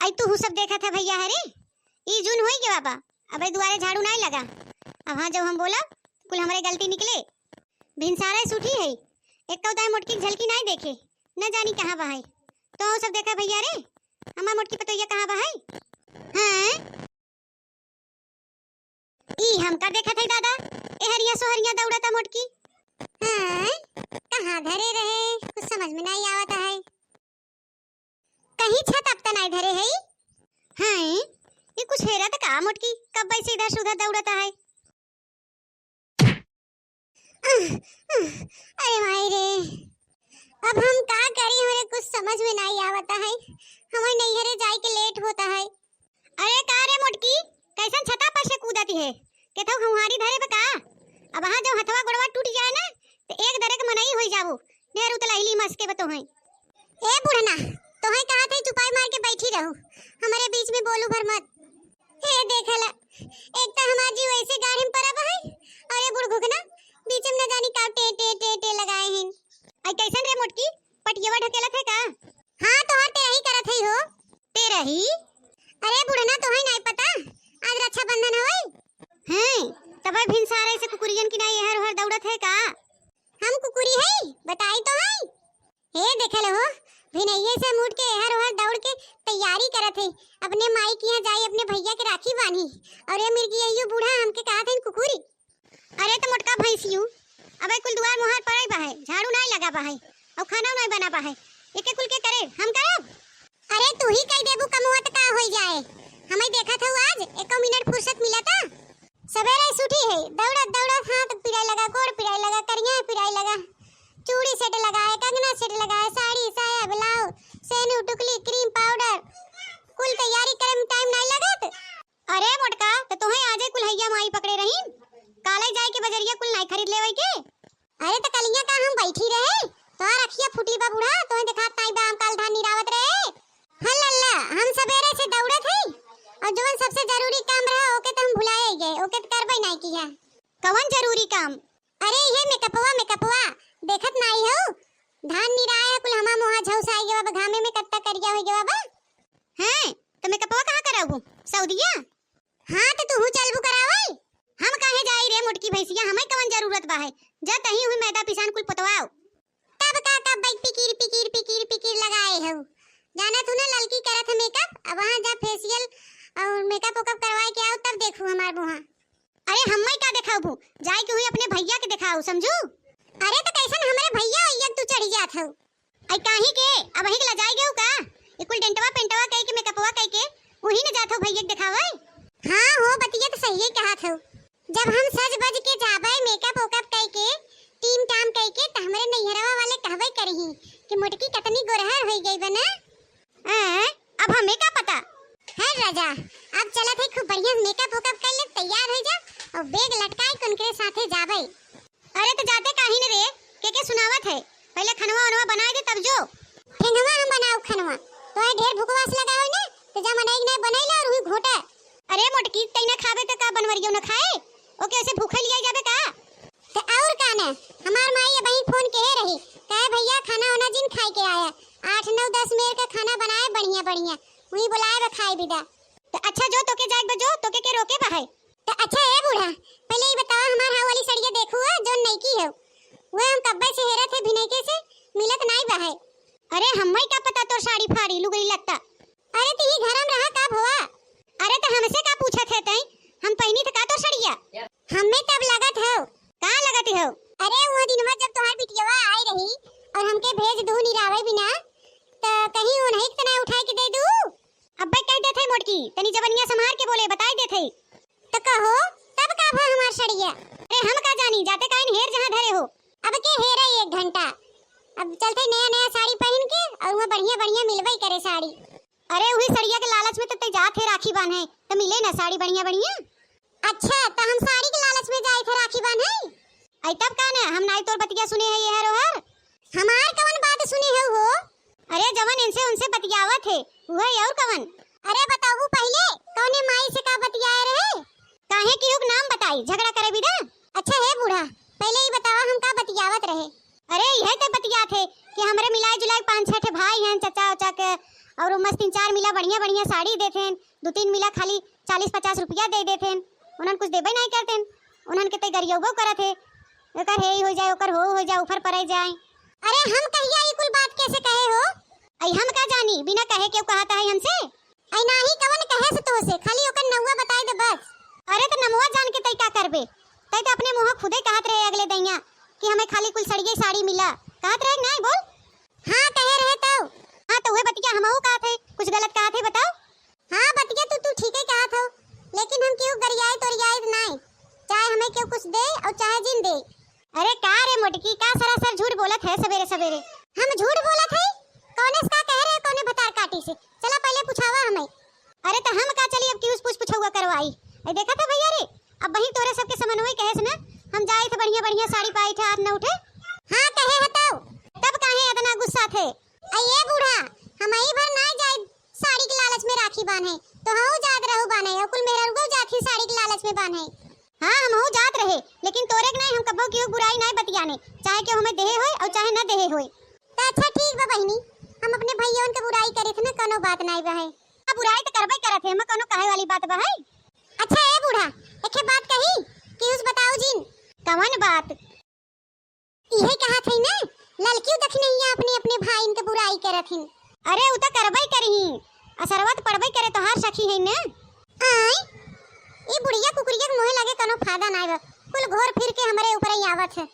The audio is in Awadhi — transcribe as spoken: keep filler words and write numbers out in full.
ए, तू हूँ सब देखत है भैया, अरे ई जून होई गवा बा, अबे दुआरे झाड़ू नाई लगा। अब हाँ, जब हम बोलब, कुल हमरे गलती निकले। भिनसारे सूठी है, एक कौदाई मोटकी के झलकी नाई देखे, न जानी कहाँ बा है। तो सब देखा भैया रे, हमार मोटकी पतोहिया कहाँ बा है? हाँ, ई हमका देखत है दादा, एहरिया सोहरिया दौड़ता मोटकी। हाँ, कहाँ धरे रहे, कुछ समझ में नाई आवत है। कहीं छत अब त नाई धरे है। हाँ, ई कुछ हेरत का मोटकी, कब्बे से इधर से उधर दौड़ता है। अरे माई रे, अब हम का करी, हमरे कुछ समझ में नाई आवता है। हमारे नैहरे जाए के लेट होता है। अरे का रे मोटकी, कैसन छता पर से कूदत है? केथौ घुंघारी धरे बा का? अब हाँ जो हथवा गोड़वा टूट जाए ना, तो एक दरे के मनई होई जाबू। ढेर उतलैली मस्के बतो हैं। ए बुढ़ना, तोहे कहा थे चुपाई मार के बैठी रहू, हमारे बीच में बोलू भर मत। हे देखला, एक तो हमार जीव ऐसे गाढ़े में परब है, और ये बुढ़ घुघना बीच में न जानी का टे टे टे टे लगाए हैं। आई कैसन रे मोटकी, पटियवा ढकेलत है का? हाँ, तोहर तेरही करत है हो। तेरही? अरे बुढ़ना, तोहे नाई पता, आज रक्षाबंधन होई। हैं, तबे भिनसारे से कुकुरियन की नाई एहर ओहर दौड़त है का? हम कुकुरी है, बताई तो है। हे देखल हो, भिनैये से हम उठ के एहर ओहर दौड़ के तैयारी करत है, अपने माई के यहाँ जाई, अपने भैया के राखी बांधी। और ये मिर्गियैयो बूढ़ा हमके कहत है कुकुरी। अरे तो मोटका भैंसियू, अबे कुल दुआर मुहार पड़े बा है, झाड़ू नाई लगा बा है, और खाना नाई बना बा है, एके कुल के करे, हम करब? अरे तू ही कह देबू कमवा त का होई जाए, हमें देखत हऊ आज एको मिनट फुर्सत मिलता? सवेरे से उठी है, दौड़त दौड़त हाथ पिराए लगा, गोड़ पिराए लगा, करिया पिराए लगा, चूड़ी सेट लगाए, कंगना सेट लगाए, साड़ी, साया, ब्लाउज, सेनू, टुकली, क्रीम, पाउडर, कुल तैयारी करे में टाइम नाई लगत। अरे मोटका, त तोहे आजे कुल्हैया माई पकड़े रहीन, काले जाए के बजरिया कुल नाई खरीद लेवे के। अरे त कलिया का हम बैठी रहे, तोहार अखिया फूटी बा बूढ़ा, तोहे देखात नाई बा हम काल धान निरावत रहे। हल्ला, हम सबेरे से दौड़त हई, और जवन सबसे जरूरी काम रहा ओके त हम भुलाए गए, ओके त करबे नाई किया। कवन जरूरी काम? अरे ये मेकअपवा, मेकअपवा देखत नाई हो, धान निराए है कुल हमा मुहा झौस आई गवा बा, घामे में कत्ता करिया हो गवा बा। हैं, त मेकअपवा कहाँ कराबू? सऊदिया? हाँ, त तूहू चलबू करावै? हम काहे जाई रे मोटकी भैंसिया, हमें कवन जरूरत बा है? जा तहीं हुई मैदा पिसान कुल पोतवाओ। तब का, का बैठ पिकीर, पिकीर, पिकीर, पिकीर लगाए हो? जाना तू ना ललकी करत है मेकअप, अब वहाँ जा फेशियल और मेकअप वेकअप करवाए के आओ, तब देखू हमार मुहा। अरे हम्मै का देखाबू, जाए के हुई अपने भैया के देखाओ, समझू? अरे त कैसन हमरे भैया अइया तू चढ़ी जात हो? आई काहे के, अबहीं के लजाई गयो का? ई कुल डेंटवा पेंटवा कई के, मेकअपवा कई के, उही न जात हो भैया के देखावे। हाँ हो, बतिया त सही कहत हो। जब हम सज बज के जाबे, मेकअप वेकअप कई के, टीम टाम कई के, त हमरे नैहरवा वाले कहबे करही कि मोटकी कतनी गोरहर होई गई बा ना। हैं? अब हमें का पता? है राजा, अब चलत है, खूब बढ़िया मेकअप वेकअप कर ले, तैयार हो जा और बैग लटकाए के उनके साथे जाबे। अरे त जाते काहे न रे, के के सुनावत है, पहले खनवा वनवा बनाए दे तब जो। ठेंगवा हम बनाऊ खनवा, तोहे ढेर भूख वास लगा होई ना, त जा मनई के नाई बनैला और हुई घोटा। अरे मोटकी, तै ना खाबे त का बनवरियो न खाए? ओके ऐसे भूखे लिया जाबे का? त और का न, हमार माई अबहीं फोन केहे रही, कहे भैया खाना वाना जिन खाए के आया, आठ नौ दस मेर का खाना बनाए बढ़िया बढ़िया, वही बुलाए बा खाए बिदा। त अच्छा जो तोके जाए बा जो, तोके के रोके बा है? त अच्छा ए बूढ़ा, पहले ई बतावा हमार हाउ वाली सड़िया देखू है, जोन नईकी है, वह हम कब्बे से हेरत है भिनैके से, मिलत नाई बा है। अरे हम्मै का पता तोर साड़ी फाड़ी लुगई लत्ता। अरे त ई घर में रहा का भवा? अरे त हमसे का पूछत है तई? हम पहिनी त का तोर सड़िया? हमें तब लगत हो। का लगत हो? अरे वो दिन में जब तोहार बिटियावा आई रही और हमके भेज दू निरावे बिना, त कहीं ओनही के तना उठाए के दे दू? अब्बे कह देत है मोटकी, तनी जबनिया संभार के बोले, बताई देत है। त कहो, तब का भा हमार सड़िया? अरे हम का जानी, जाते काइन हेर जहाँ धरे हो। अब के हेरे एक घंटा, अब चलते नया नया साड़ी पहिन के और वहाँ बढ़िया बढ़िया मिलबे करे साड़ी। अरे उही सड़िया के लालच में त तै जात है राखी बांधे, त मिले ना साड़ी बढ़िया बढ़िया। अच्छा, त हम साड़ी के लालच में जाए थे राखी बांधे? आई तब का ना, हम नाई तोर बतिया सुने है ये हर ओहर। हमार कवन बात सुने हो हो? अरे जवन इनसे उनसे बतियावत है, वही और कवन। अरे बताऊ पहले, कौने माई से का बतियाए रहे? काहे की हुक नाम बताई, झगड़ा करे बिना। अच्छा हे बूढ़ा, पहले ई बतावा हम का बतियावत रहे? अरे यह ते बतियात है कि हमरे मिलाए जुलाए पाँच छह ठे भाई हैं, चचा उचा के, और मस्त तीन चार मिला बढ़िया बढ़िया साड़ी देथेन, दू तीन मिला खाली चालीस पचास रुपया दे देथेन, उन्हन कुछ देबे नाहीं करतेन, उन्हन के ते गरियउबो करत हे, एकर हे हो जाए, ओकर हो हो जाए, ऊपर परे जाए। अरे हम कहिया ई कुल बात कैसे कहे हो? अई हम का जानी, बिना कहे केहू कहत है हमसे? अई नाही, कवन कहे से तोहसे, खाली ओकर नउआ बताई दे बस। अरे त नमवा जान के तई का करबे? तई त अपने मुँह खुदे कहत रहे अगले दइया कि हमें खाली कुल सड़िये साड़ी मिला, कहत रहे कि नाहीं बोल? हाँ कहे रहे तउ। हाँ त उहे बतिया हमहू कहत है, कुछ गलत कहत है बताओ? हाँ बतिया तू तू ठीके कहत हो, लेकिन हम केहू गरियाई तोरियाई नाहीं, चाहे हमें केहू कुछ दे और चाहे जिन दे। अरे का रे मोटकी, का सरासर झूठ बोलत है सबेरे सबेरे? हम झूठ बोलत है? कौने से का कहे रहे, कौने भतार काटी से? चला पहले पुछावा हमें। अरे त हम का चली अब केहू से पूछ पुछौआ करवाई? ए देखा था भैया रे, अब वही तोरे सबके समनवे कहे से ना, हम जाए थे बढ़िया बढ़िया साड़ी पाई थे, हाथ न उठे। हाँ कहे हतौ। तब काहे इतना गुस्सा थे? अये बूढ़ा, हम ई भर ना जाए साड़ी के लालच में राखी बांधे, तो हऊ जात रहू बांधे, और कुल मेहररुओ जात ही साड़ी के लालच में बांधे। हाँ, हमहू जात रहे, लेकिन तोरे के नाहीं हम कबो केहू बुराई नाहीं बतियाने, चाहे केहू हमें देहे होए और चाहे न देहे होए। त अच्छा ठीक बा बहिनी, हम अपने भैयवन के बुराई करे थे ना, कोनो बात नाहीं बा है। अब बुराई त करबे करत है, हमें कोनो कहे वाली बात बा है? अच्छा ए बूढ़ा, एके बात कही, केहू से बताऊ जिन। कवन बात? इहे कहत हई ना, ललकियो दखिनहिया अपने अपने भाईन के बुराई करत हिन। अरे उ त करबे करही, असरवा त पड़बे करे, तोहार सखी है ना। आय, ई बुढ़िया कुकुरिया के मुँहे लगे कोनो फायदा नाय बा, कुल घोर फिर के हमरे ऊपर ही आवत है।